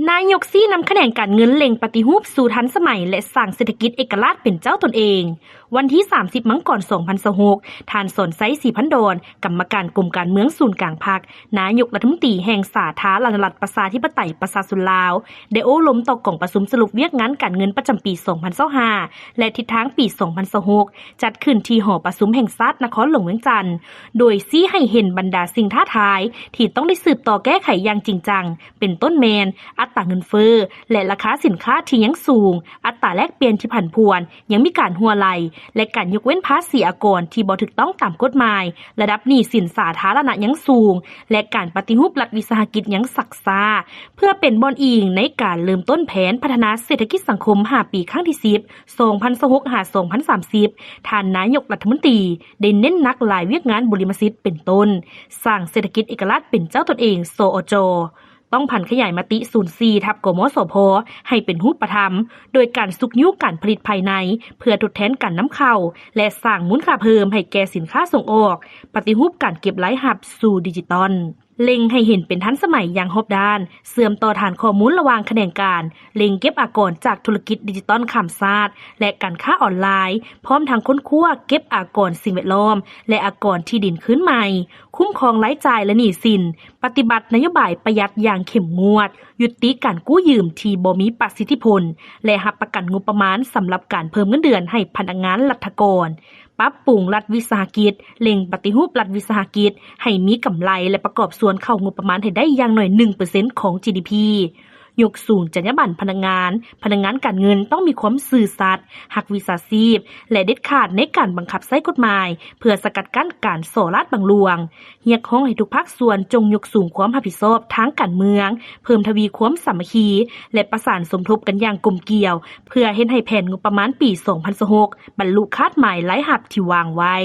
ນາຍົກຊີ້ນຳຂະແໜງການເງິນເລັ່ງປະຕິຮູບສູ່ທັນສະໄໝ ແລະ ສ້າງເສດຖະກິດເອກະລາດເປັນເຈົ້າຕົນເອງ. ວັນທີສາມສິບ ມັງກອນ ສອງພັນຊາວຫົກ, ທ່ານ ສອນໄຊ ສີພັນດອນ ກຳມະການກົມການເມືອງສູນກາງພັກ, ນາຍົກລັດຖະມົນຕີແຫ່ງສາທາລະນະລັດປະຊາທິປະໄຕປະຊາຊົນລາວ ໄດ້ໂອ້ລົມຕໍ່ກອງປະຊຸມສະຫຼຸບວຽກງານການເງິນປະຈຳປີ ສອງພັນຊາວຫ້າ ແລະ ທິດທາງປີ ສອງພັນຊາວຫົກ ຈັດຂຶ້ນທີ່ຫໍປະຊຸມແຫ່ງຊາດນະຄອນຫຼວງວຽງຈັນ, ໂດຍຊີ້ໃຫ້ເຫັນບັນດາສິ່ງທ້າທາຍທີ່ຕ້ອງໄດ້ສືບຕໍ່ແກ້ໄຂຢ່າງຈິງຈັງ ເປັນຕົ້ນແມ່ນ ອັດຕາເງິນເຟີ້ ແລະ ລາຄາສິນຄ້າທີ່ຍັງສູງ, ອັດຕາແລກປ່ຽນທີ່ຜັນຜວນ, ຍັງມີການຮົ່ວໄຫຼ ແລະ ການຍົກເວັ້ນພາສີອາກອນທີ່ບໍ່ຖືກຕ້ອງຕາມກົດໝາຍ, ລະດັບໜີ້ສິນສາທາລະນະຍັງສູງ ແລະ ການປະຕິຮູບລັດວິສາຫະກິດຍັງຊັກຊ້າ. ເພື່ອເປັນບ່ອນອີງໃນການເລີ່ມຕົ້ນແຜນພັດທະນາເສດຖະກິດສັງຄົມຫ້າປີຄັ້ງທີສິບ ສອງພັນຊາວຫົກ ຫາ ສອງພັນສາມສິບ ທ່ານນາຍົກລັດຖະມົນຕີໄດ້ເນັ້ນໜັກຫຼາຍວຽກງານບຸລິມະສິດ ເປັນຕົ້ນ ສ້າງເສດຖະກິດເອກະລາດເປັນເຈົ້າຕົນເອງ ສອຈ ຕ້ອງຜັນຂະຫຍາຍມະຕິສູນສີ່ ທັບ ກມສພ ໃຫ້ເປັນຮູບປະທຳ ໂດຍການຊຸກຍູ້ການຜະລິດພາຍໃນ ເພື່ອທົດແທນການນຳເຂົ້າ ແລະ ສ້າງມູນຄ່າເພີ່ມໃຫ້ແກ່ສິນຄ້າສົ່ງອອກ, ປະຕິຮູບການເກັບລາຍຮັບສູ່ດິຈິຕອນ, ເລັ່ງໃຫ້ເຫັນເປັນທັນສະໄໝຢ່າງຮອບດ້ານ, ເຊື່ອມຕໍ່ຖານຂໍ້ມູນລະຫວ່າງຂະແໜງການ, ເລັ່ງເກັບອາກອນຈາກທຸລະກິດດິຈິຕອນຂ້າມຊາດ ແລະ ການຄ້າອອນລາຍ, ພ້ອມທັງຄົ້ນຄວ້າເກັບອາກອນສິ່ງແວດລ້ອມ ແລະ ອາກອນທີ່ດິນຄືນໃໝ່, ຄຸ້ມຄອງລາຍຈ່າຍ ແລະ ໜີ້ສິນ, ປະຕິບັດນະໂຍບາຍປະຢັດຢ່າງເຂັ້ມງວດ, ຍຸຕິການກູ້ຢືມທີ່ບໍ່ມີປະສິດທິຜົນ ແລະ ຮັບປະກັນງົບປະມານສຳລັບການເພີ່ມເງິນເດືອນໃຫ້ພະນັກງານລັດຖະກອນ, ປັບປຸງລັດວິສາຫະກິດ, ເລັ່ງປະຕິຮູບລັດວິສາຫະກິດໃຫ້ມີກຳໄລ ແລະ ປະກອບສ່ວນເຂົ້າງົບປະມານໃຫ້ໄດ້ຢ່າງໜ້ອຍໜຶ່ງເປີເຊັນຂອງ ຈີດີພີ. ຍົກສູງຈັນຍາບັນພະນັກງານ, ພະນັກງານການເງິນຕ້ອງມີຄວາມຊື່ສັດ, ຮັກວິຊາຊີບ ແລະ ເດັດຂາດໃນການບັງຄັບໃຊ້ກົດໝາຍ ເພື່ອສະກັດກັ້ນການສໍ້ລາດບັງຫຼວງ. ຮຽກຮ້ອງໃຫ້ທຸກພາກສ່ວນຈົ່ງຍົກສູງຄວາມຮັບຜິດຊອບທາງການເມືອງ, ເພີ່ມທະວີຄວາມສາມັກຄີ ແລະ ປະສານສົມທົບກັນຢ່າງກົມກຽວ ເພື່ອເຮັດໃຫ້ແຜນງົບປະມານປີ ສອງພັນຊາວຫົກ ບັນລຸຄາດໝາຍລາຍຮັບທີ່ວາງໄວ້.